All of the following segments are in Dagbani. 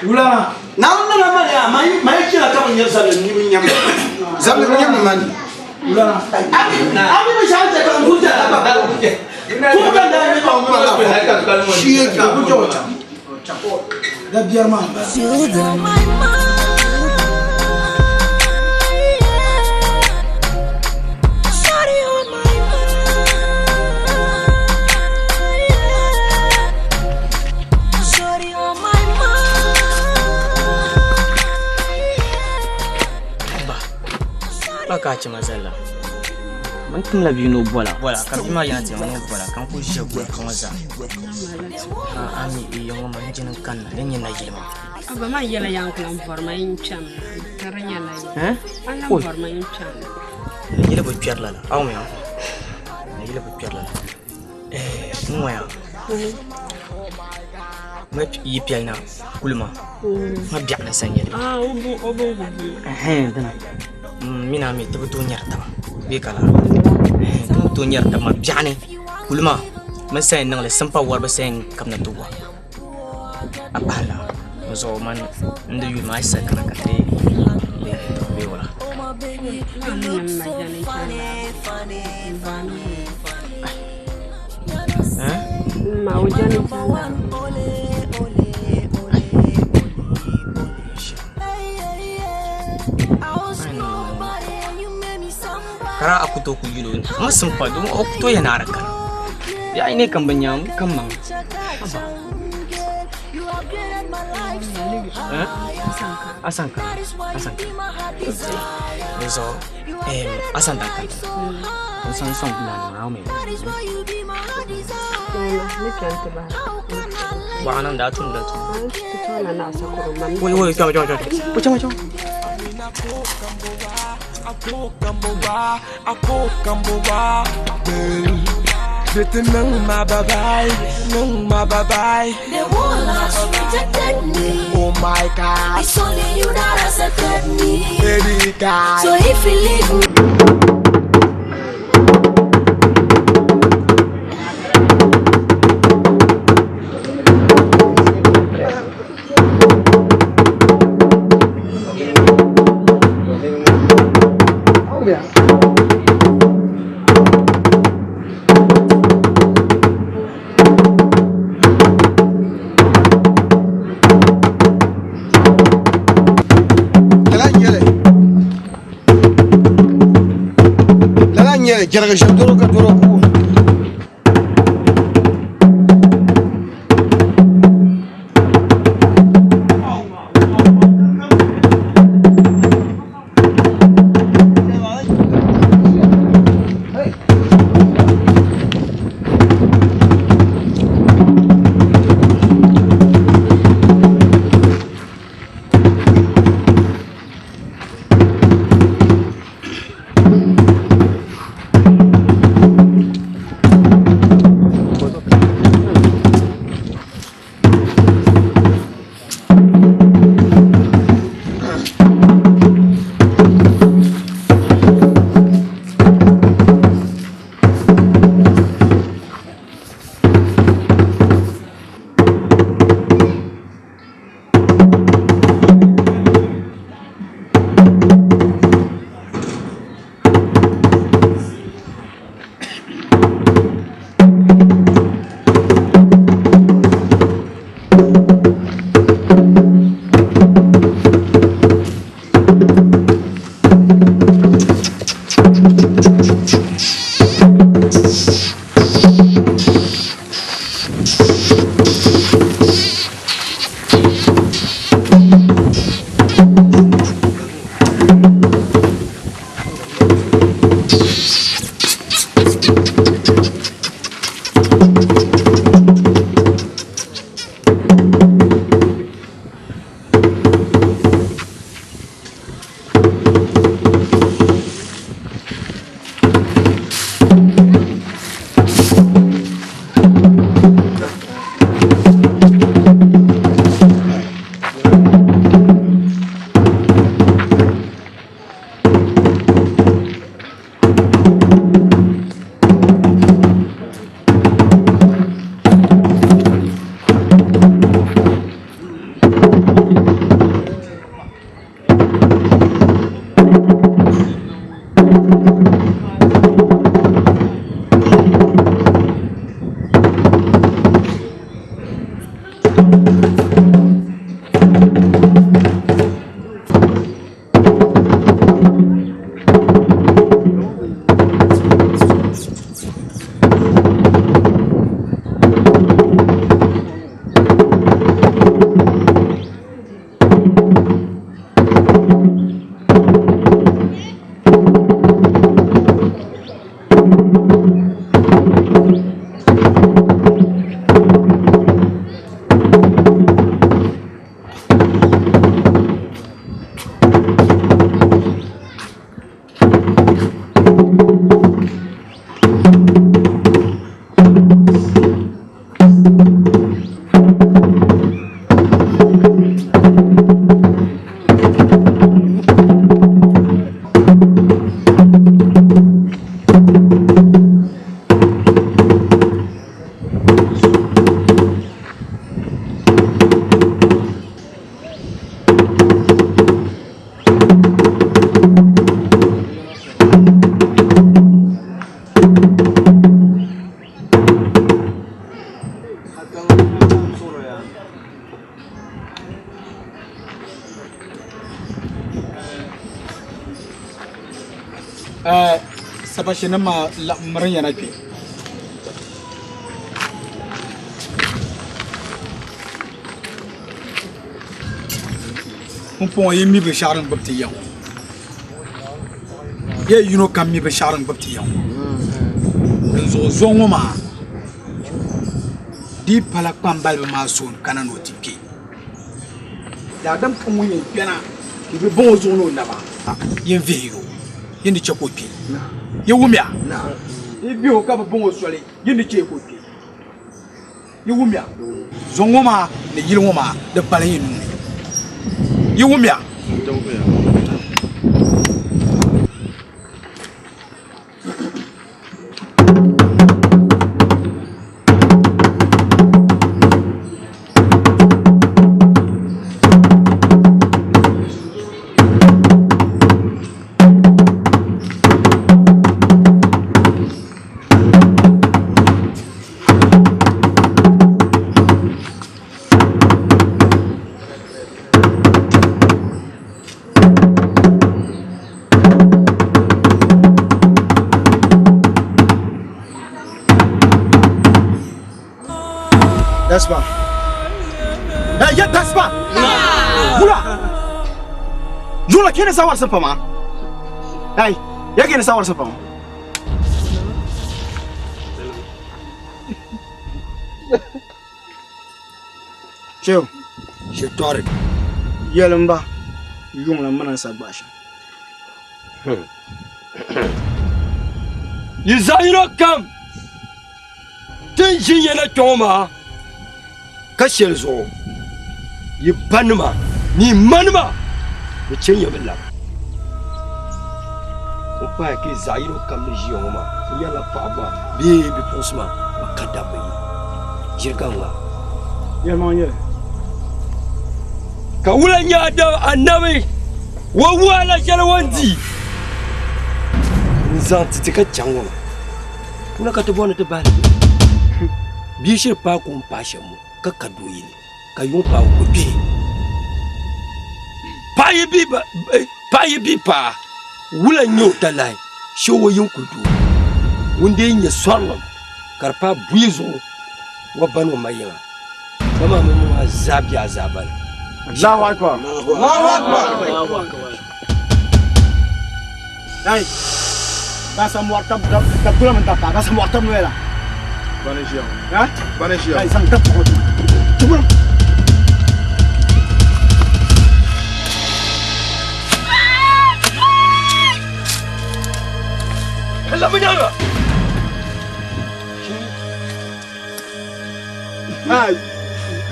Wulana. Naawuni nana mani yaa, man yi chela ka bi nya zabili ni bi nyam zabili bi nyam mani. Wulana. Ami bi shɛli chɛ ka n kuli chɛla ba. Kum ka n daa nyɛ ka o ŋma Shi ye ka ku chɛ o chaŋ. Da biɛri maa m-bala. On my mind, yeah. Shawty on my mind, yeah. Shawty on my mind, yeah. Ba, ba ka a chɛ ma zali la. Bɛ ni timla bia ni o bɔla bɔla ka bia maa yɛna ti yɛli ni o bɔla ka n kuli ʒe goli ŋɔ zaa. A a mi e ya ŋɔ maa n jini n kanna din nyɛ nayili maa. Abba man yɛla yaa n ku lan bɔri ma yin kpɛm na ka di nyɛ nayili. Eh? A lan Oi. bɔri ma yin kpɛm na. Nayili bi kpɛri lala a wumya nayili bi kpɛri lala. Eh, n ŋɔya ma yi piɛli na kuli ma ma biɛɣu ni san nyɛli. Ah, o bu o bin gubu. Ɛhɛn dina m mini a mi ti bi tooi nyɛri taba bee ka laa Ɛhɛn, ti ni tooi nyɛri taba maa biɛɣu ni kuli maa mini sa yɛn niŋli simpa waribu sa yɛn kabina ti wa a pahi la n zuɣu man n di yuli maa a yi sa kana ka ti leei bee wala. Maa mi ni ma jani n chani la n baani Eh? Ma o jani n chani la. Kara a ku tooi ku yuli o ma simpa domi o ku tooi yɛn a di kana bee a yi ne kam bi nyaŋ kam maŋ haba Eh? Asan ka asan ka di zuɣu asan daa kana n san sɔŋ fulani maa mi Ni chani ti bahi. Waɣa niŋ daa tumdila tuma Ti tooi na naɣisa kuri ma. Woi woi chama chama chama o chama chama The world has rejected me. Oh my God, It's only you that accepted me. baby God. So if you leave me. Lala n-nyɛli lala n-nyɛli jɛrigi ʒe doro ka doro kuui. Sapashinima maa miri ya na kpe. Pumpɔŋɔ yi mi binshɛɣu din gbubi ti ya ŋɔ. Ya yino kam mi binshɛɣu din gbubi ti ya ŋɔ. Dinzuɣu zuɣu ŋɔ maa di pala kpambaliba maa so n-kana ni o ti kpe. Daadam kam ŋun yɛn kpɛna ka bɛ baŋ o zuɣu ni o naba, yin vihi o, yin di chɛ ka o kpe. Yi wumya? Yi vihi o ka bi baŋ o soli, yin di chɛ ka o kpe. Yi wumya? Zɔŋ ŋɔ maa ni yili ŋɔ maa di kpalim yi nuu ni. Yi wumya? Dasba. Hey, ya dasba. Bula. Jula kene sawar sa pama. Hey, ya kene sawar sa pama. Chew. Shitɔri. Yɛlim ba yuŋ la mini n sa gbahi shɛm. Yi zaɣ yino kam ti ni ʒi ya na kpe ŋɔ maa ka shɛli zuɣu yi banima ni yi manima bi chɛ ya bi lab. N pahi ka yi zaɣ yino kam ni ʒiya ŋɔ maa n yɛrila paɣaba maa bee bipuɣinsi maa bɛ ka dabba yi ʒiri ka ŋmaa. Yɛlimaŋli nyɛli. Ka wula nyɛ anabi o wahala shɛli o ni di n-zaŋ ti ti ka chaŋ ŋɔ maa. Wula ka ti bɔri ni ti bahi li? Bia shiri paai ka o ni paai shɛm ŋɔ ka ka doo yini ka yuŋ paai o ka o kpihi. Paɣa yi bi paai wula n-nyɛ o talahi shee o yi kuli doo ŋun dee nyɛ sɔrilim ka di paai buyi zuɣu o ba ni o ma yiŋa dama a mini maa zaa be azaaba ni. Allahu Akbar. Allahu Akbar. Hey, ba sa mɔri tab tab dula min tab pa ba sa mɔri tab noya la. Bani ʒiya ŋɔ. Ha? Bani ʒiya Hey, zaŋ tab kɔŋɔ tuma. Tuma. Labi nyaaŋa. Hey,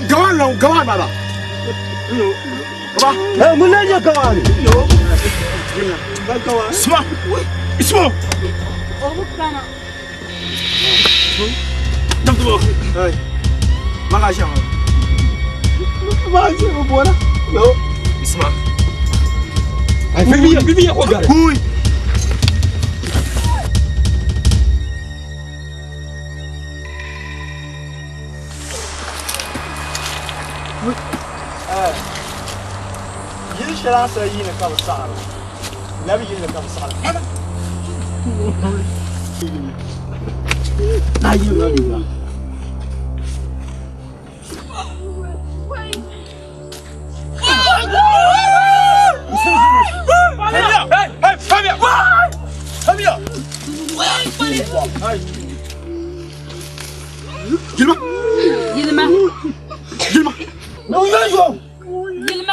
gawan la gawan baba. Baba. Hey, mun na nyɛ gawan. Isma. Isma. Hey. Maka ʒiya ŋɔ. Ma ʒiya ŋɔ bɔra. No. Isma. Ai, bibiya, bibiya ko gari. Kui. Yili shɛli a ni sa yiini ka bi saɣiri la bi yili ni ka bi saɣiri. Yilima. Yilima. Yilima. Yilima.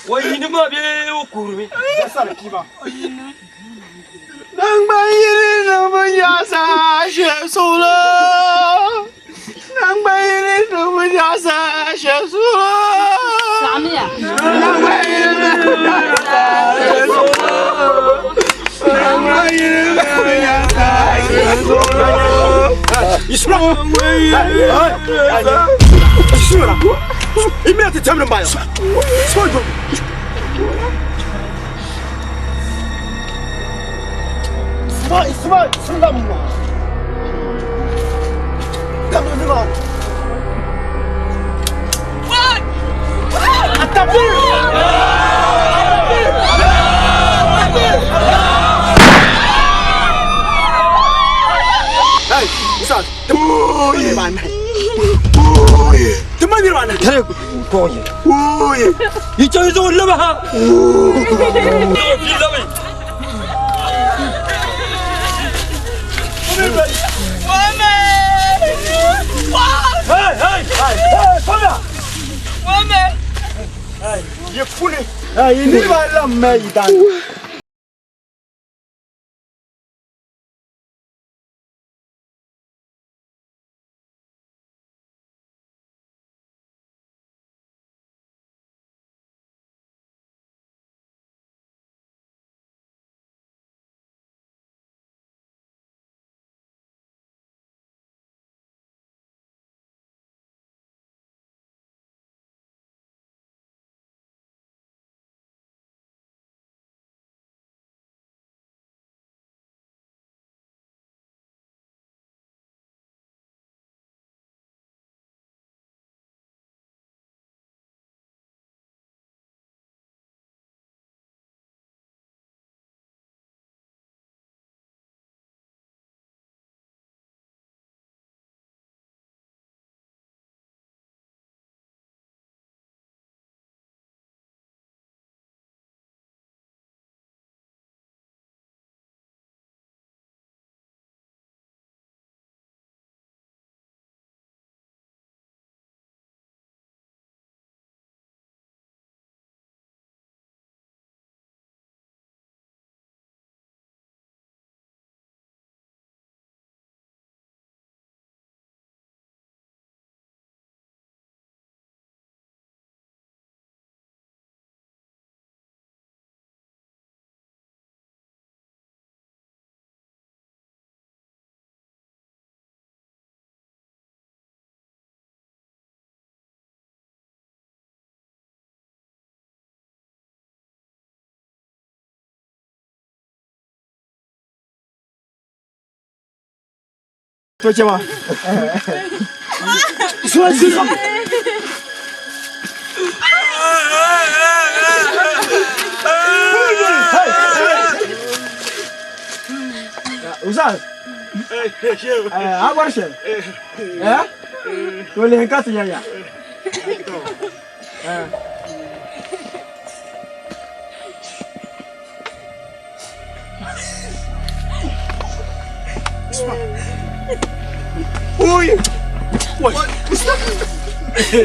O yini maa bee o kuurimi. Saɣimiya. Imina ti tɛmdi m-baya. Isma jo. Isma, Isma, Isma mu. Kamdo ni ma. Yi chaŋ yi zaŋ o labi ha. Yi niriba lam ma yi dan. To chema. So so. Ustaz. A bɔri shɛli? To lihi ka ti nya ya. Oye!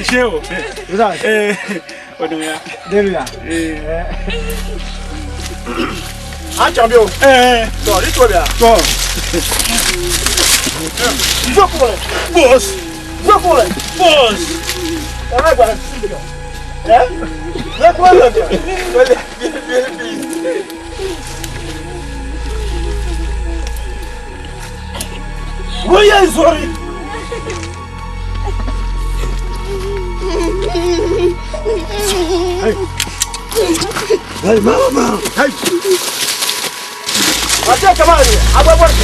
Shehu. Ustaz. Odunya. Deluya. A champion. To, di to bia. To. Boss. Boss. Eh? Wai sorry. Hey, mama. Hey. Ate kamari, agba bɔri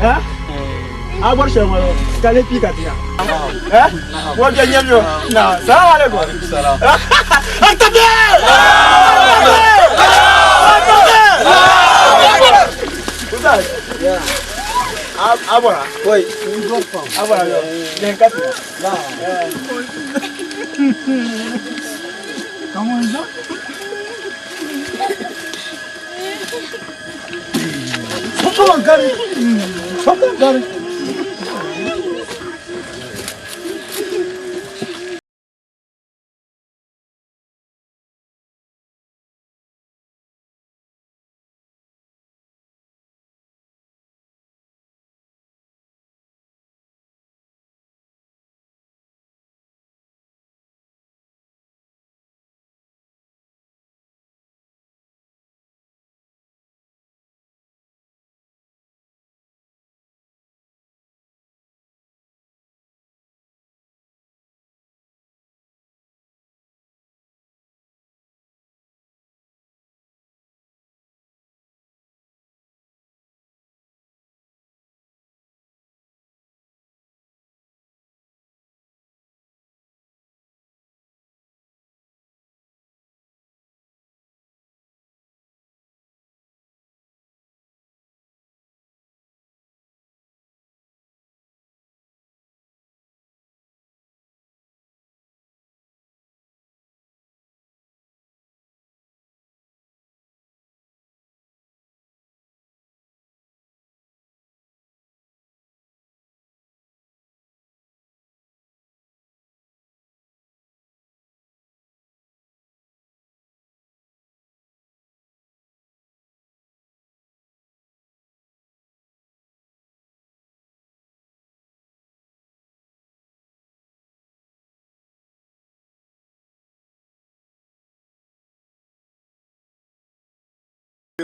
Eh? A bɔri shɛli ŋɔ ka ne pii ka ti ya. Eh? Wọ́n jẹ nyɛ mi o. Na, salaam alaikum. Salam. Atakbir! Atakbir! Ustaz. A bɔra. Oui. A bɔra yɔ. Lɛn ka ti ya. Comment ça? Sokam gari. Sokam gari.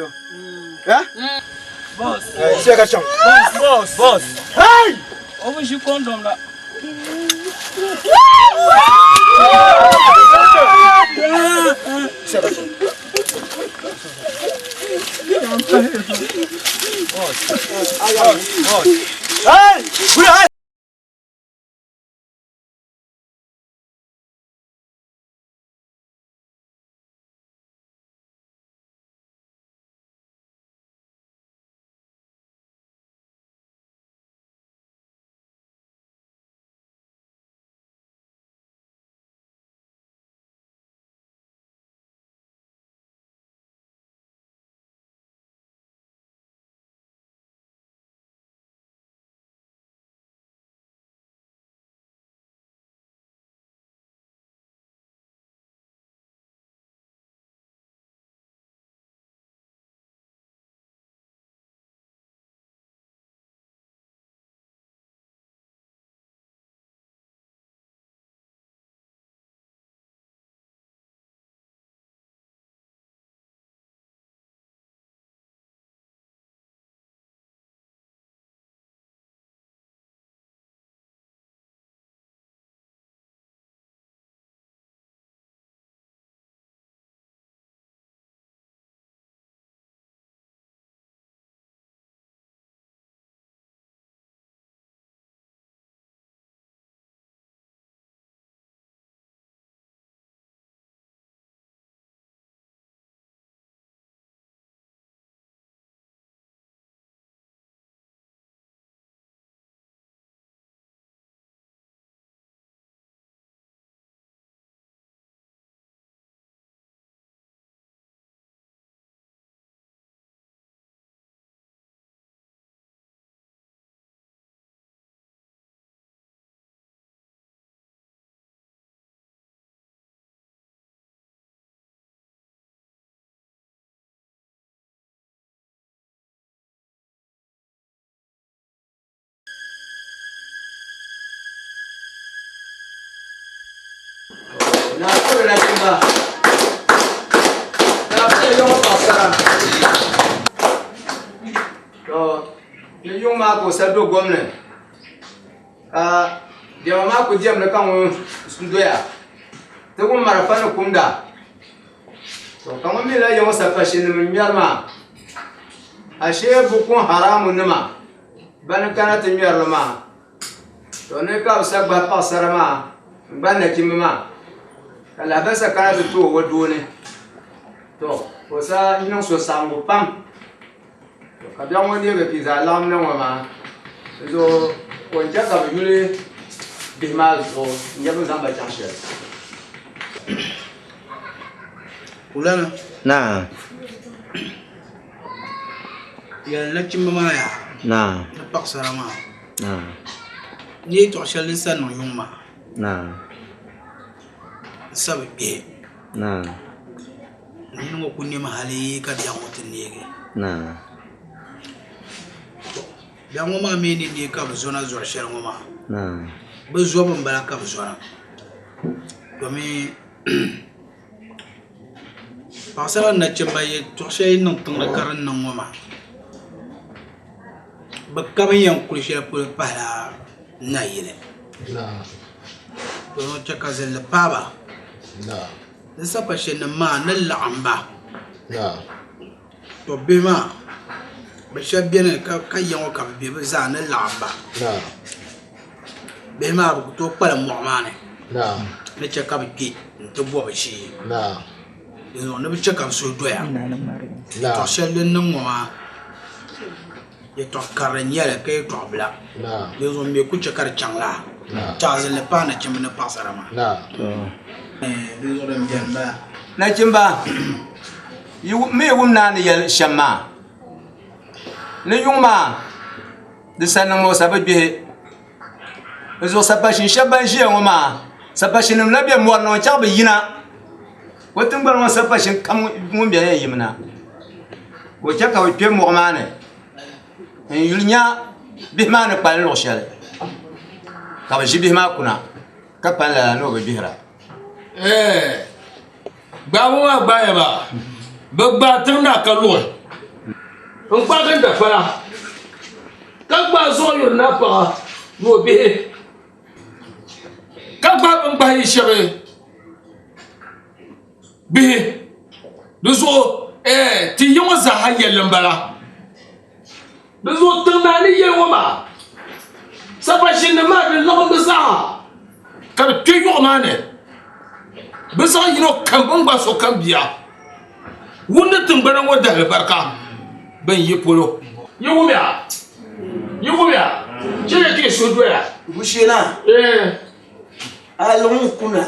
Eh? Boss. Eh, sai ka chaŋ. Boss, boss, boss. Hey! O bi ʒi condom la. Sai ka chaŋ. Boss. Boss. Hey! Hey! Naa kuri nachimba. Naa kuri yuŋ paɣasara. To ni yuŋ maa ka o sa do gom ni ka diɛma maa ku diɛmdi ka ŋun doya ti wum marafa ni kumda. To ka ŋun mi lahi yɛ ŋɔ sapashinnim n-ŋmɛri maa ashee Boko Haram nima bani kana ti ŋmɛri li maa. To ni ka bɛ sa gbahi paɣasara maa n-gbahi nachimba maa ka lahabali sa kana ti ti o o doo ni to ka o sa niŋ suhusaɣiŋgu pam to ka biɛɣu ŋɔ neegi ka yi zaa laɣim na ŋɔ maa dinzuɣu o ni chɛ ka bɛ yuli bihi maa zuɣu n-nya bɛ ni zaŋ ba chaŋ shɛli. Wulana. Naa. Yɛli nachimba maa yaa. Naa. Ni paɣasara maa. Naa. Ni yɛltɔɣa shɛli din sa niŋ yuŋ maa. Naa. N sa bi kpehi. Naa. N nini ŋɔ kuli nɛmi hali ka biɛɣu ŋɔ ti neegi. Naa. To biɛɣu ŋɔ maa mi ni neei ka bɛ zɔna zɔri shɛli ŋɔ maa. Naa. Bɛ zɔbu m-bala ka bɛ zɔna domi Paɣasara ni nachimba yɛltɔɣa shɛli yi niŋ tiŋli ka di niŋ ŋɔ maa bi ka bin yɛn kuli shɛli polo pahila nayili to chɛ ka zilli paaba di sapashin nim maa ni laɣam ba to bihi maa bi shab biɛni ka ya ŋɔ ka bi bɛ bi zaa ni laɣam ba bihi maa bi ku tooi kpalim moɣu maa ni ni chɛ ka bi kpɛ n ti bo bi shee dinzuɣu ni bi chɛ ka bi suhu doya yɛltɔɣa shɛli din niŋ ŋɔ maa yɛltɔɣa karili n nyɛli ka yɛltɔɣa bila dinzuɣu n mii ku chɛ ka di chaŋ laa chaɣazinli paai nachimbi ni paɣasara maa dinzuɣu din biɛni n bala Nachimba, yi mi wum naa ni yɛli shɛm maa ni yuŋ maa di sa niŋmi o sa bi gbihi Di zuɣu sapashin shɛba ban ʒiya ŋɔ maa sapashinnim la bɛ mɔri ni ŋɔ chaŋ bi yina o tingbani ŋɔ sapashin kam ŋun beni yɛn yimina ka o chɛ ka bɛ kpe mɔɣu maa ni n yuli nya bihi maa ni kpalim luɣ shɛli ka bɛ ʒi bihi maa kuna ka pani lala ni o bi gbihira. Gbaabu maa gbaaya maa, bɛ gbaai tiŋ naa ka luɣi. N kpaagi n dafala ka gbaai zuɣu yuri naa paɣa ni o bihi ka gbaai bin gbahi yi shɛba bihi di zuɣu ti yi ŋɔ zaaha yɛlli n bala di zuɣu tiŋ naa ni yɛli ŋɔ maa sapashinnim maa di laɣim bi zaaha ka bi kpɛ yɔɣu maa ni bi zaɣ yino kam bin gba sokam bia Wum ni tiŋgbana ŋɔ dahili barika bɛn yi polo. Yi wumya? Yi wumya? Chɛliya ka yi suhu doya. Gushena, a luŋ kuna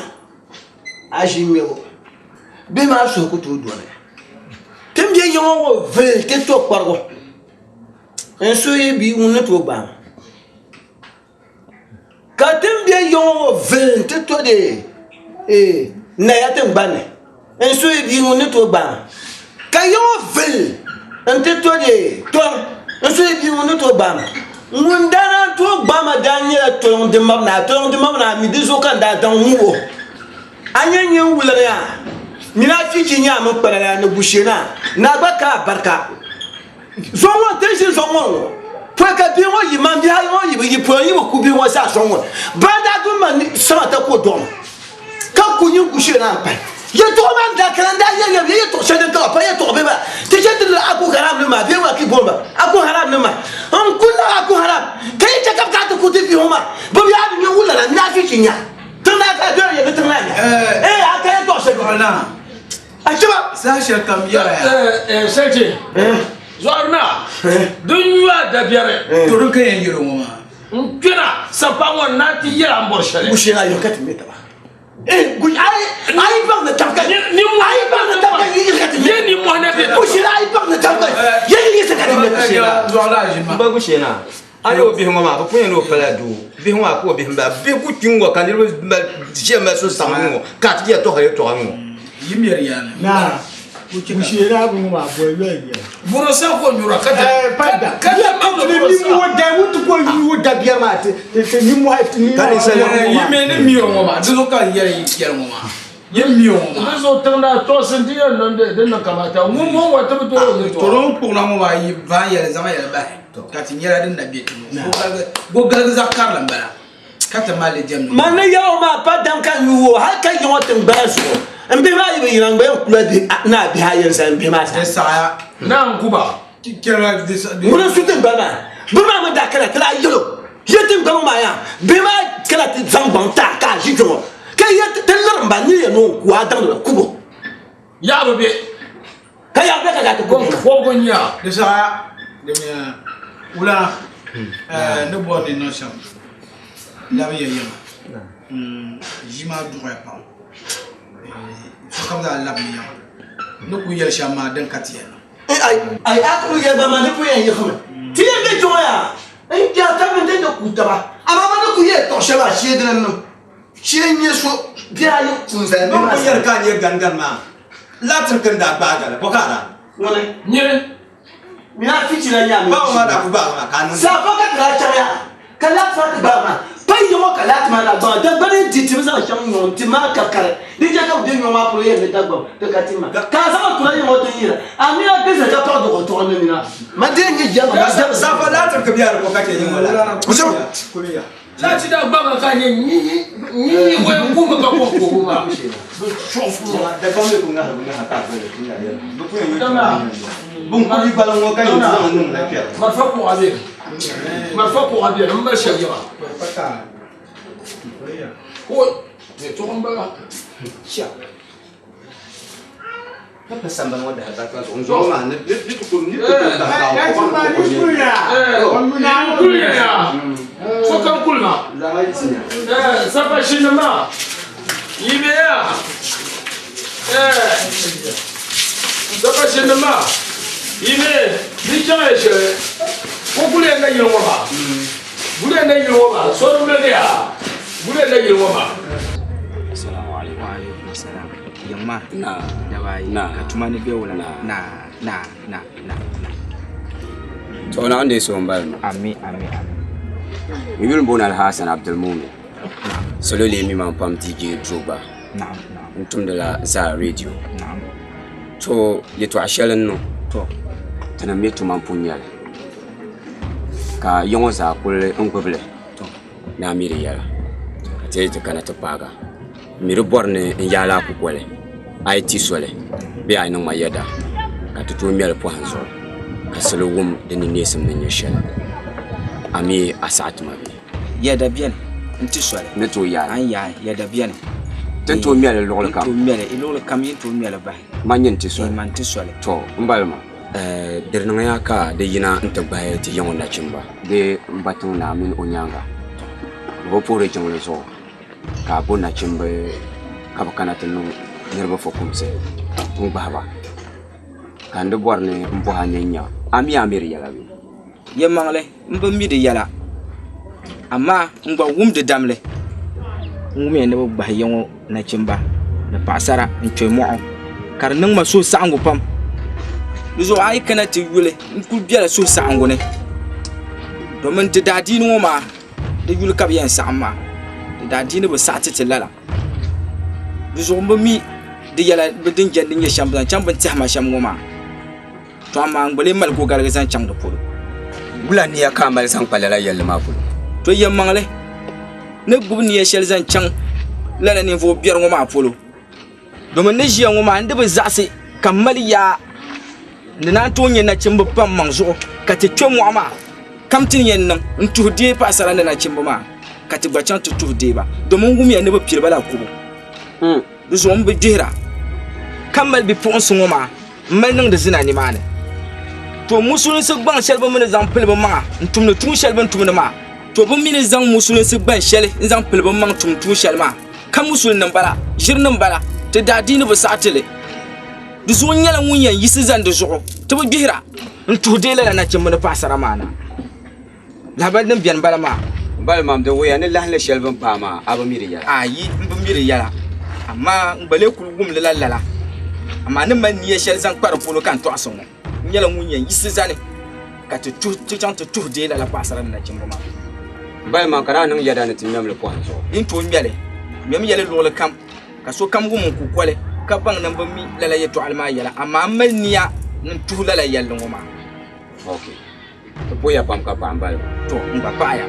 a ʒi ŋmɛbu bihi maa suhu ku tooi doni. Ti ni bɛ yiŋa ŋɔ vili ti to kparigu n suhi bia ŋun ni tooi gbaai ma. Ka ti ni bɛ yiŋa ŋɔ vili ti to di naya tiŋgbani ni n suhi bia ŋun ni tooi gbaai ma. Ka yiŋa vili nti to di tɔŋ n suhi bia ŋun ni tooi gbaai ma. Ŋun daa naan tooi gbaai ma daa nyɛla tɔŋ din mab naa, tɔŋ din mab naa mi di zuɣu ka n daa daŋ ŋub o. A nya nyin wuliŋ yaa, nyini a fichi nya a mini kpana la ni gushee naa, ni a gba ka a barika. Zɔŋ ŋɔ ti ʒi zɔŋ ŋɔ ŋɔ pɔi ka bihi ŋɔ yi man bihi ayi ŋɔ yi bi yi pɔi yi bi ku bihi ŋɔ zaa zɔŋ ŋɔ ban daa dun ma sama ta ka o dɔɣi ma ka ku nyin ku shee naan pahi yɛtɔɣa maa daa kana n daa yɛli yɛli yɛtɔɣa shɛli din ka pa yɛtɔɣa bɛ ba ti chɛ ti liri aku haram nim maa bee ŋɔ ki booni ba aku haram nim maa n ku laɣi aku haram ka yi chɛ ka bi kana ti ku ti bihi ŋɔ maa bi biɛhi bi nyɛ wulana ni a fi chi nya tiŋ naa ka dɔya yɛli tiŋ naa nya ee a ka yɛtɔɣa shɛli Achiba saha shɛli kam yɛra ya. Sɛchi zɔri na din nyu a dabiɛri. To din ka yɛn yɛli ŋɔ maa. N kpɛna sapa ŋɔ n na ti yɛla n bɔri shɛli. Gushee na yɔ ka ti mɛ taba. Ayi baŋ ni tab ka ayi baŋ ni tab ka yi ka ti mɛ. Ye nimmohi na bɛ. Gushee na ayi baŋ ni tab ka ye yi ka ti mɛ. N ba gushee na. A ni o bihi ŋɔ maa, bɛ pun yɛn ni o pala doo. Bihi ŋɔ maa ka o bihi m-bala. Bihi ku kpi ŋ-ŋɔ ka niriba mali ʒiya mali suhusaɣiŋgu ŋ-ŋɔ ka a ti yɛli tɔhiri yɛltɔɣa ŋ-ŋɔ. Yi mɛri yaa ni. Naa, gushee daa bi ŋɔ maa bɔi yɔli yɛli. Bɔrɔ sa ko nyura ka da. Ka da ma ni nimmohi da ŋun ti ko yu dabiɛri maa ti ti nimmohi ti Ka yi mi ni mi o ŋɔ maa, di zuɣu ka n yɛli yɛli ŋɔ maa. Yi mi o ŋɔ maa. Di zuɣu tiŋ daa tɔɣisi nti yɛn niŋdi din niŋ kamata ŋun ŋɔ ŋɔ ti bi tooi o yɛltɔɣa. Tɔro n kpuɣila ŋɔ maa yi vaan yɛli zaŋ yɛli bahi ka ti nyɛla din na be ti ŋɔ. Go galigi zaɣ karili m-bala ka ti mali li diɛmdi ŋɔ. Man ni yɛli o maa pa dam ka n yu o hal ka yi ŋɔ tiŋgbana zuɣu. M bihi maa yi bi yina n gba yɛn kula bihi ni a bihi ayi n-zali m bihi maa zaa. Di saɣiya. Naa n-ku ba. Ŋuni n-su tiŋgbani maa? Bɛ maa mi daa kana ti daa yɛl o, Yi tiŋgbani ŋɔ maa yaa, bihi maa kana ti zaŋ gbaŋ ti a ka a ʒi kpe ŋɔ, ka yi yɛli ti lirim ba ni yɛn ni o n-ku a daŋdi la kubu. Yaa bi be. Ka yaa be ka daa ti ku bihi maa. Kɔbigu n-nyɛ a. Di saɣiya, di mi wula ni bɔri ni niŋ shɛm labi ya yiŋa. Ʒii maa duɣiya pam. Sokam zaa labimi yiŋa. N ni kuli yɛli shɛm maa din ka ti yɛn niŋ. Ai a kuli yɛli ba maa ni pun yɛn yiɣisimi ti yɛn be kpe ŋɔ yaa n kpɛri taba mini ti ni ku taba amaa man ni kuli yɛli tɔɣ shɛli maa shee dini n-niŋ shee n-nyɛ so bihi ayi pun zali Bɛ ni yɛli ka a nyɛ ganigani maa laatiri ka n daa gbaagi a la, bɔ ka a daa niŋ? Ŋuni? Nyini. Mina fichi la nya mi. Bawo maa daa ku gbaagi ma ka a niŋ. Safa ka ti daa chaŋ yaa ka laati maa ti gbaagi ma. Pa yi ŋɔ ka laati maa daa gbaagi Dagbani n di ti bi zaŋ shɛm nyɔŋ ti maa ka kari di chɛ ka bi be nyɔŋ maa polo yɛli ni Dagbaŋ ti ka ti ma ka a zaŋ a tula yi ŋɔ ti yira a mina gbese ka paɣi duɣu tuɣi ni mina ma dee nyɛ jɛma ma jɛma. Safa laati ka biɛri bɔ ka chɛ yi ŋɔ laati. Laati daa gbaagi ka nyɛ nyinyi waya kuumi ka kom kubu maa. Dagbaŋ mi ku ŋahi bi ŋaha ka a doli ti nya yɛli bi ku yɛn bin kuli gbaliŋ ŋɔ ka yɛn zaŋ niŋ la kpɛri. Marafa kuɣa beni. Marafa kuɣa beni m mali shɛli yiŋa. Ko yɛltɔɣa m-bala. Ka pa sambani ŋɔ dahi barika zuɣu n zuɣu maa ni ni ti ku ni ti ku bahi bahi ko ko ko Kuli ya sokam kuli ma sapashinima yi be ya sapashinima yi be di chaŋ ya shɛli ko kuli ya na yili ŋɔ maa guli ya na yili ŋɔ maa sori bɛ ya guli ya na yili ŋɔ maa. Assalamu alaikum. Wa alaikum salam. Yiŋ maa daba ayi ka tuma ni bɛ wula na na na na na. To Naawuni deei so m-bali ma. Ami ami ami. N yuli m-booni Alhassan Abdulmumin. Salo lee mi ma pam DJ Drogba. Naam naam. N tumdila Zaa Radio. Naam. To yɛtɔɣa shɛli n niŋ. To. Tinim mi tuma m-pun nyɛ li, ka ya ŋɔ zaa kuli n gbubi li ni a mi di yɛla, ka ti yi ti kana ti paagi a. M mi di bɔri ni n yaai a kukoli, a yi ti soli bee a yi niŋ ma yɛda ka ti tooi ŋmɛli pɔhim zuɣu ka salo wum di ninneesim ni nyɛ shɛli. A mi a saɣi ti ma bee? Yɛda beni n ti soli. Ni tooi yaai. A ni yaai, yɛda beni. Ti ni tooi ŋmɛli luɣili kam. Ti ni tooi ŋmɛli, luɣili kam yi ni tooi ŋmɛli bahi. Man nyini ti soli. Man ti soli. To, m bali maa. Di niŋya ka di yina nti gbahi ti yiŋɔ nachimba bee m ba tiŋ naa mini o nyaaŋa. Bɛ bi puhiri jiŋli zuɣu ka a bo nachimba ka bɛ kana ti niŋ niriba fukumsi n-gbahi ba. Ka n di bɔri ni m bɔhi a ni n nya a mi a mi di yɛla bee? Yɛlimaŋli, m bi mi di yɛla, amaa n gba wum di damli. N wumiya ni bɛ gbahi ya ŋɔ nachimba ni paɣisara n-kpe mɔɣu, ka di niŋ ma suhusaɣiŋgu pam. Di zuɣu a yi kana ti yuli n kul bela suhusaɣiŋgu ni, domin ti daadiini ŋɔ maa di yuli ka bɛ yɛn saɣim maa. Ti daadiini bi saɣi ti ti lala. Di zuɣu m bi mi di yɛla din jɛndi nyɛ shɛm zaŋ chaŋ bɛ ni tɛhi ma shɛm ŋɔ maa. To amaa n gba lee mali kogarigi zaŋ chaŋ di polo. Wula nia ka a mali zaŋ kpa lala yɛlli maa polo? To yɛlimaŋli ni gbubi nia shɛli zaŋ chaŋ lala ninvuɣ biɛri ŋɔ maa polo, domin n ni ʒiya ŋɔ maa n di bi zaɣisi ka m mali yaa ni naan tooi nya nachimba pam maŋ zuɣu ka ti kpe mɔɣu maa kam ti ni yɛn niŋ n-tuhi deei paɣisara ni nachimba maa ka ti gba chaŋ ti tuhi deei ba, domin n wumiya ni bɛ piri ba la kubu. Di zuɣu m bi gbihira ka mali bipuɣinsi ŋɔ maa m-mali niŋdi zina nimaani. To musulinsi gbaŋ shɛli bɛ mi ni zaŋ pili bɛ maŋa n-tumdi tuun shɛli bɛ ni tumdi maa, to bɛ mi ni zaŋ musulinsi gbaŋ shɛli n-zaŋ pili bɛ maŋ tum tuun shɛli maa, ka musulinima bala, ʒirinima bala, ti daadiini bi saɣi ti li. Di zuɣu n nyɛla ŋun yɛn yiɣisi zani di zuɣu ti bi gbihira n-tuhi deei lala nachimba ni paɣisara maa na. Lahabali din beni bala maa. Bali mam di wuhiya ni lahinli shɛli bɛ ni paai maa a bi mi di yɛla. Ayi, m bi mi di yɛla, amaa n gba lee kul wum li la lala. Amaa ni mali nia shɛli zaŋ kpa di polo ka n tɔɣisi ŋɔ, n nyɛla ŋun yɛn yiɣisi zani ka ti chaŋ ti tuhi deei lala paɣisara ni nachimba maa. Bali mam ka daa niŋ yɛda ni ti ŋmɛm li pɔhim zuɣu. Yi ni tooi ŋmɛ li, ŋmɛmi ya li luɣili kam ka sokam wum n kukoli ka baŋ ni m bi mi lala yɛtɔɣili maa yɛla, amaa m mali nia ni n tuhi lala yɛlli ŋɔ maa. Okay. Ti poya pam ka paɣa m-bala maa. To, n gba paɣiya.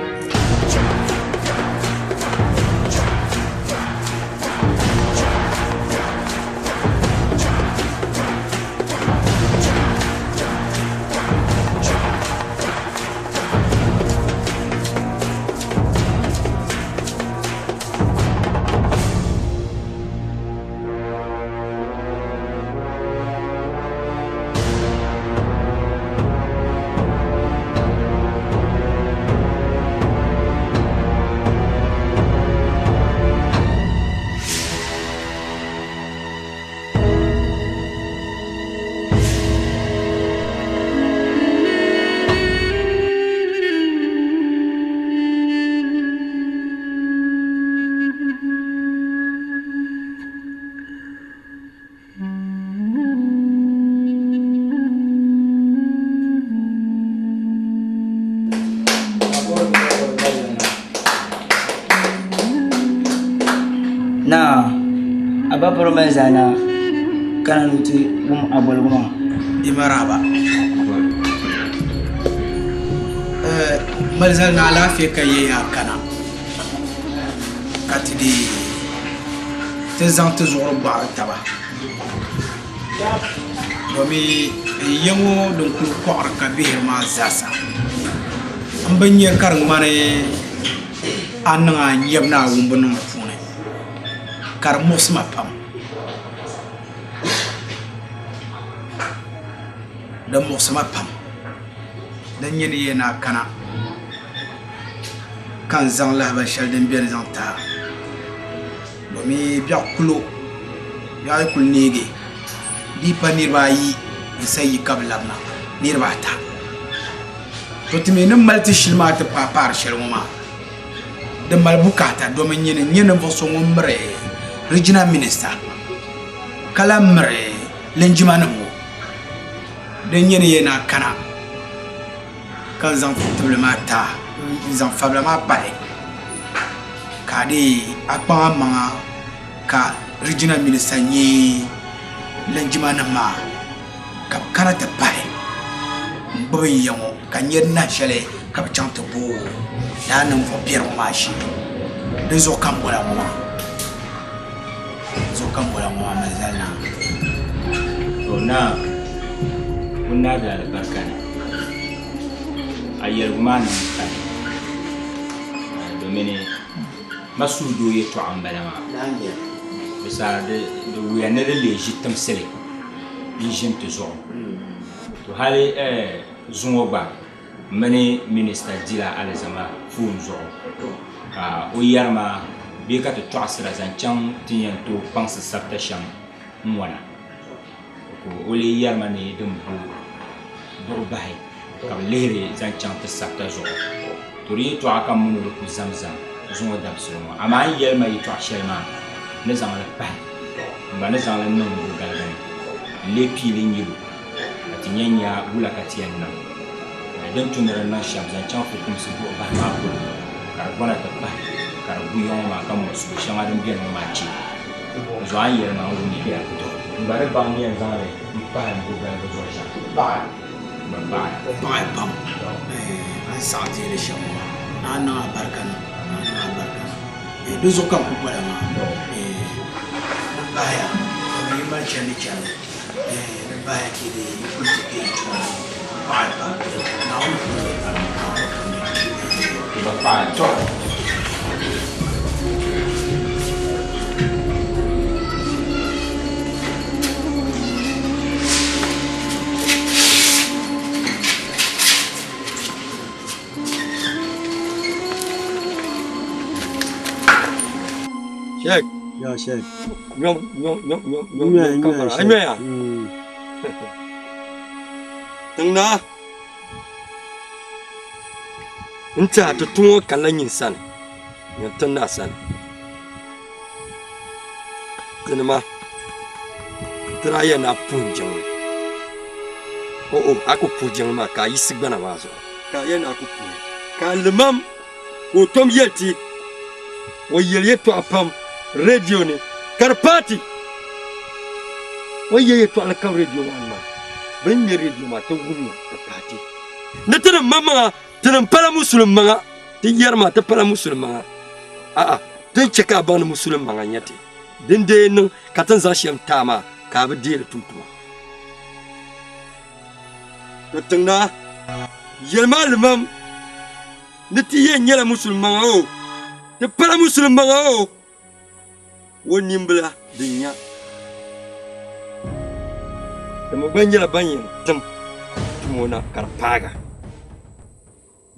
Naa, a ba polo mali zaa naa kana ni o ti wum a boligu maa. Di maraba. Mali zali ni alaafee ka yɛya kana ka ti dii ti zaŋ ti zuɣuri gɔɣiri taba domi n ya ŋɔ din kuli kɔɣiri ka bihiri maa zaasa m bi nya ka di ŋmani a niŋ a nyabu ni a wumbu niŋ di puuni ka di muɣisi ma pam di muɣisi ma pam din nyɛ ni yɛn ni a kana ka n zaŋ lahabali shɛli din beni zaŋ ti a Domi biɛɣu kulo biɛɣu yi kuli neegi di yi pa niraba ayi n sa yi ka bi labina niraba ata to ti mii ni mali ti shili maa ti paai paari shɛli ŋɔ maa di mali bukaata domi nyini n nyɛ ninvuɣu so ŋun miri rijina minista ka lahi miri linjima nim ŋɔ din nyɛ ni yɛn na kana ka n zaŋ tibili maa ti a n zaŋ fabila maa pahi ka a dee a kpaŋ a maŋa ka rijina minista nyɛ linjima nim maa ka bi kana ti pahi. gbubi n ya ŋɔ ka n nya di nahi shɛli ka bɛ chaŋ ti bo lala ninvuɣ biɛri ŋɔ maa shee. Dinzuɣu ka m bɔla ŋɔ maa. Dinzuɣu ka m bɔla ŋɔ maa mali zali naa. To naa, ŋun naa di alibarika ni, a yɛligu maa niŋ pali, domini ma suhudoo yɛtɔɣa m-bala maa. Di saha di wuya ni di leei ʒi timsili n-ʒini ti zuɣu. To hali zuŋɔ gba m mini minista dila alizama foon zuɣu ka o yɛri ma bee ka ti tɔɣisira zaŋ chaŋ ti ni yɛn tooi kpaŋsi sabita shɛm n-ŋɔna. Ka o lee yɛri ma ni din bo buɣi bahi ka bɛ lihiri zaŋ chaŋ ti sabita zuɣu. To di yɛtɔɣa ka m mini o di kuli zamzam zuŋɔ dabisili ŋɔ. Amaa a ni yɛli ma yɛtɔɣ shɛli maa, n ni zaŋ li pahi, n gba ni zaŋ li niŋ n galigi ni n-lee pii li nyil o ka ti nya nya wula ka ti yɛn niŋ. Din tu ni di niŋ shɛm zaŋ chaŋ fukumsi buɣi bahi maa polo ka di gɔna ti pahi ka di gu ya ŋɔ maa ka muɣisigu shɛŋa din beni ŋɔ maa chɛ. Zuɣu a ni yɛli ma n wumya. N gba ni baŋ ni yɛn zaŋ li m-pahi m bugaligi zuɣu shɛm. Paɣi. N gba paɣiya. Paɣi pam. A ni saɣi deei li shɛm ŋɔ maa, a ni niŋ alibarika niŋ, a ni niŋ alibarika niŋ. Di zuɣu ka n kuli boli a maa. Di bahiya, dama yi mali chandi chani, di bahiya ka yi dii yi kuli ti kpe yi tuma ni. Paɣi pam. Naawuni puuni pam. Naawuni puuni. N gba paɣiya. Tɔ! Sheikh. Ya Sheikh. Nyom nyom nyom nyom nyom nyom kamara. Anyoya. Tiŋnaa. N tiɛha ti tuŋ ŋɔ kanila nyin sani nyin ti naa sani tinima ti daa yɛn na puhi jiŋli o o a ku puhi jiŋli maa ka a yiɣisi gbana maa zuɣu ka a yɛn na ku puhi ka a limam ka o tom yɛli ti o yɛli yɛtɔɣa pam rɛdiyo ni ka di paati o ni yɛli yɛtɔɣali kam rɛdiyo maa ni maa bɛ ni ŋmɛ rɛdiyo maa ti wumya di paati ni ti ni maŋmaŋa Tinim pala musulim maŋa, ti yɛri maa ti pala musulim maŋa. A'a, din chɛ ka a baŋ ni musulim maŋa n-nyɛ ti. Din dee niŋ ka ti ni zaŋ shɛm ti a maa ka a bi deei li tum tuma. To tiŋnaa, yɛlim a limam ni ti yɛn nyɛla musulim maŋa o, ti pala musulim maŋa o. O nimbila din nya. Ti mi gba nyɛla ban yɛn tim tumo na ka di paaga.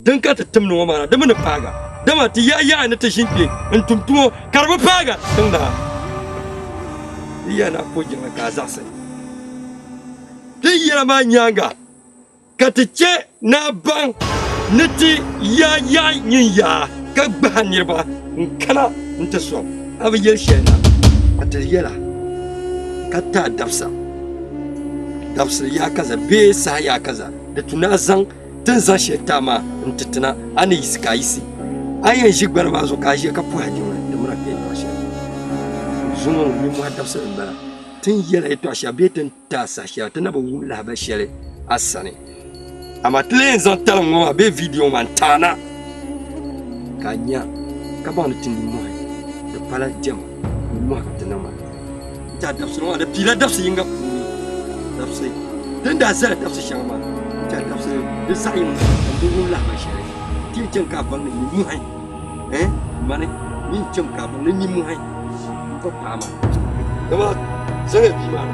Din ka ti timdi ŋɔ maa na, di mi ni paaga. Dama ti yaɣi yaɣi ni ti ʒin kpe n-tum tumo ka di bi paaga tiŋ daa. Di yɛli ni a po jiŋli ka a zaɣisi. Ti yɛla maa nyaaŋa Ka ti chɛ ni a baŋ ni ti yaa yaɣi nyin yaa ka gbahi niriba n-kana nti sɔŋ a bi yɛli shɛli na, ka ti yɛl a ka ti a dabisa, dabisili yaa kaza bee saha yaa kaza, di tu ni a zaŋ ti ni zaŋ shɛli ti a maa n-ti ti na, a ni yiɣisi ka a yiɣisi. A yɛn ʒi gbana maa zuɣu ka a ʒiya ka puhi a jiŋli, di mira ka yɛtɔɣ shɛli. Zuŋɔ ŋɔ nimmɔhi dabisili m-bala, ti ni yɛl a yɛtɔɣ shɛli bee ti ni ti a saha shɛli ti na bi wum lahabali shɛli a sani amaa ti lee yɛn zaŋ talim ŋɔ maa bee viidiyo ŋɔ maa n-ti a na ka a nya ka baŋ ni ti nimmɔhi di pala diɛma nimmɔhi ka ti niŋ maa n-ti a dabisili ŋɔ maa di piila dabisi yiŋga puuni dabisi din daa zali dabisi shɛŋa maa n-ti a dabisili di zaɣ yini n bi wum lahabali shɛli ti yɛn chani ka a baŋ ni nimmɔhi mani ni n chani ka a baŋ ni nimmɔhi m-pa paɣa maa dama zaŋya bia maa na.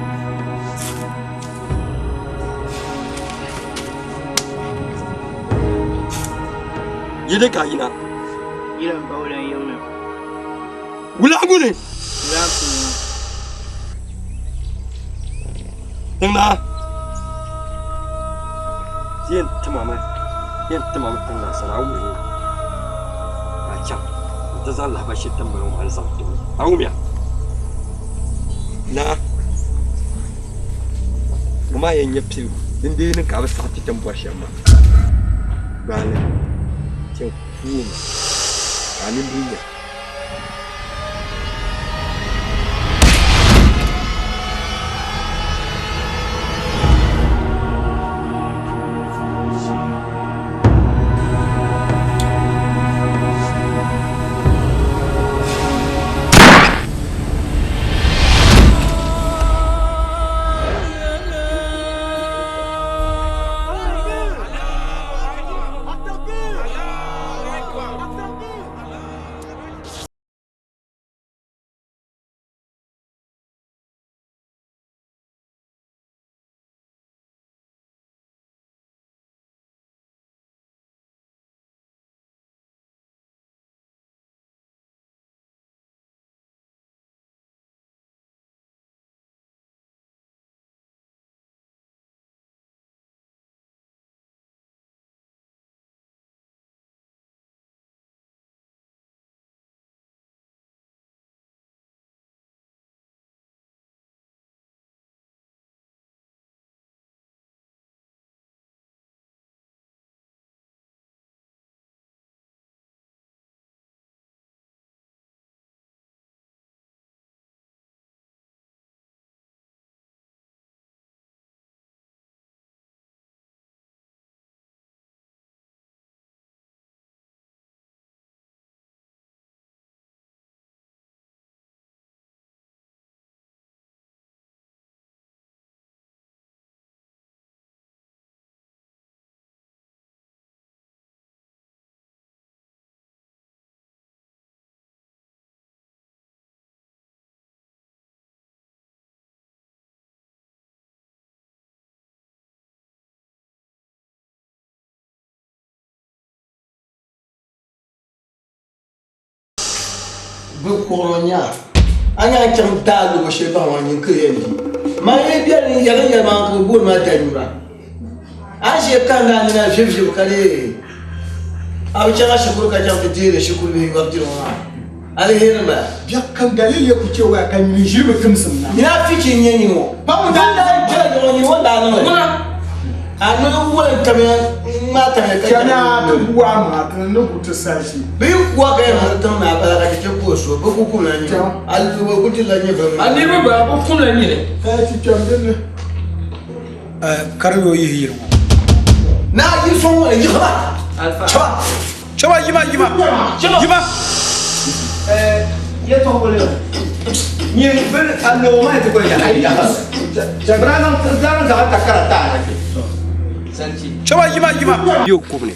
Yi di ka yina. Yila m-pa wula yiŋ ni. Wulaɣigu ni. Wulaɣigu ni. Tiŋnaa. Yɛn timami, yɛn timami tiŋnaa sani a wummi ka a chaŋ n-ti zaŋ lahabali shɛli ti ni bala ŋɔ maa n-zaŋ ti o. A wumya? Naa, ŋɔ maa yɛn nyɛ piligu din dee niŋ ka a bi saɣi ti ti ni bɔri shɛm maa. Gbaali chaŋ puuni ka a nimbila nya. Bɛ kuɣiri nya a nya n chaŋ daa lubu shɛli baŋ maa nyin ka yɛn di. Man yi bɛri n yɛli n yɛli maa ka bɛ booni ma danyura. A ni ʒe ka n daa nina ʒibʒib ka dee a bi chaŋ a shikuru ka chaŋ ti deeri shikuru bihi yɔri diri ŋɔ maa. Aliheri m-bala. Biɛɣu kam daliri ku chɛ waya ka nyini ʒiri bi timsim na. Nyina fichi n-nyɛ nyini ŋɔ. Pa ŋun daa daa kpɛla ŋɔ nyini ŋɔ daa niŋ li. A ni woli n-tamya ŋ-ŋmaa tamya ka Chamiya ti gu a maŋa ti ni gu ti saha shee. Bɛ yi ku a ka yɛn miri tiŋ naa bala ka ti chɛ ku o so, bɛ ku kumla nyini. A bɛ ku dirila nyɛvili maa. A niriba bala, bɛ kumla nyini. Ka ti kpɛm din ni. Kari yo yihi yili ŋɔ. Naa yi sɔŋ ŋɔ ni yiɣima. Chaba. Chaba yima yima yima. Yɛtɔɣili nyɛ bini annoba maa ti kuli yaha yaha bɛ daa zaŋ zaɣa takara taana kpɛ. Chaba yima yima. Yo kubni.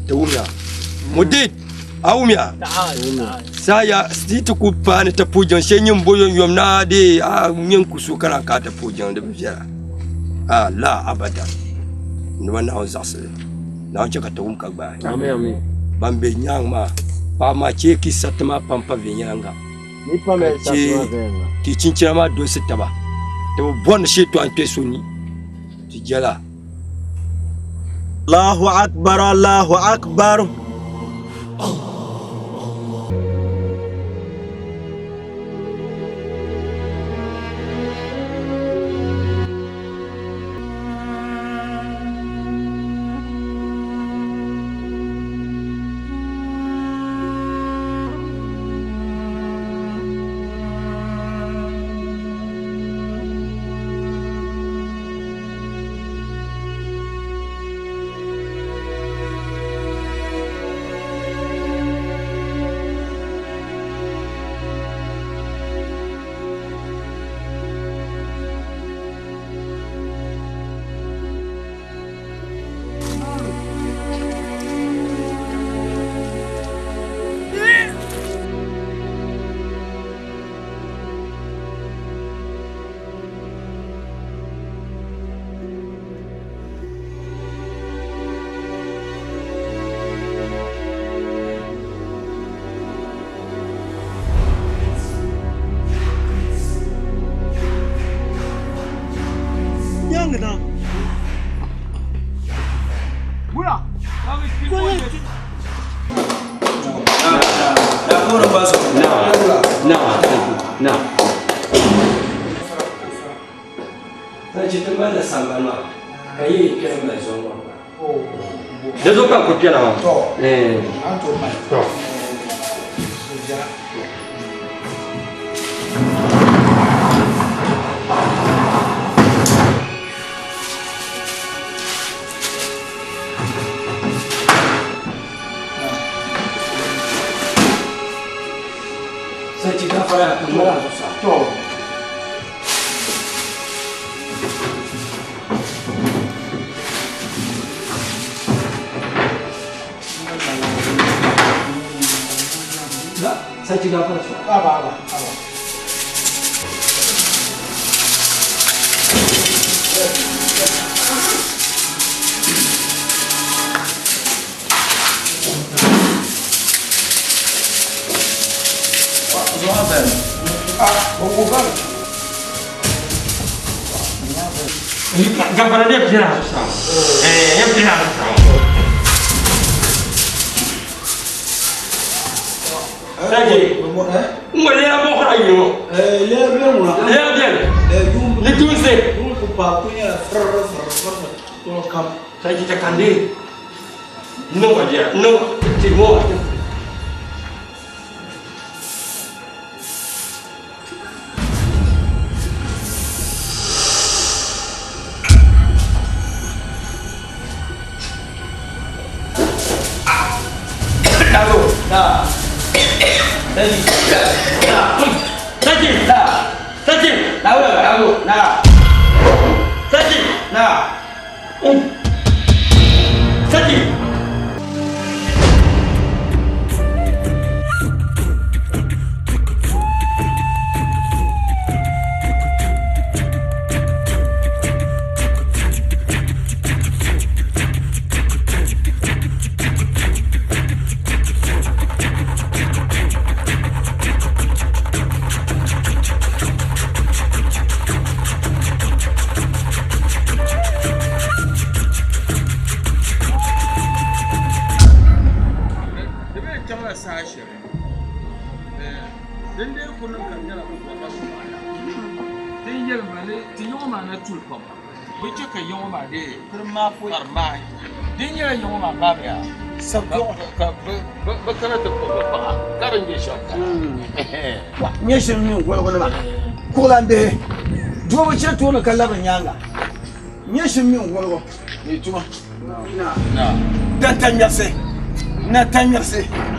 Ti wumya. Mudid a wumya. Saya ti ti ku paani ti pujiŋ shee nyin bo yom yom na de a nyin ku su kana ka ti pujiŋ di bi viɛla. A la abada. Nima Naawuni zaɣisili. Naawuni chɛ ka ti wum ka gbaai. Ban be nyaŋ maa paɣa maa chɛ ki sariti maa pam pa viɛnyɛliŋga. Ka chɛ ki chinchina maa dolisi taba. Ti bi bɔri ni shee tɔha n-kpe so ni. Ti jɛla. Allahu akbar Allahu akbar. Di zuɣu ka n ku kpɛna maa. suhuri pam. Bɛ chɛ ka ya ŋɔ maa dee ka di maai. Di nyɛla ya ŋɔ maa baabiya ka bɛ kana ti kpuɣi bɛ paɣa ka di nyɛ shɛm ka. Nyɛ shɛm mini goligu nima kuɣulan bihi doo bi chɛ tooni ka labiri nyaaŋa nyɛ shɛm mini goligu ni tuma. Danta ŋmɛrisi, nata ŋmɛrisi.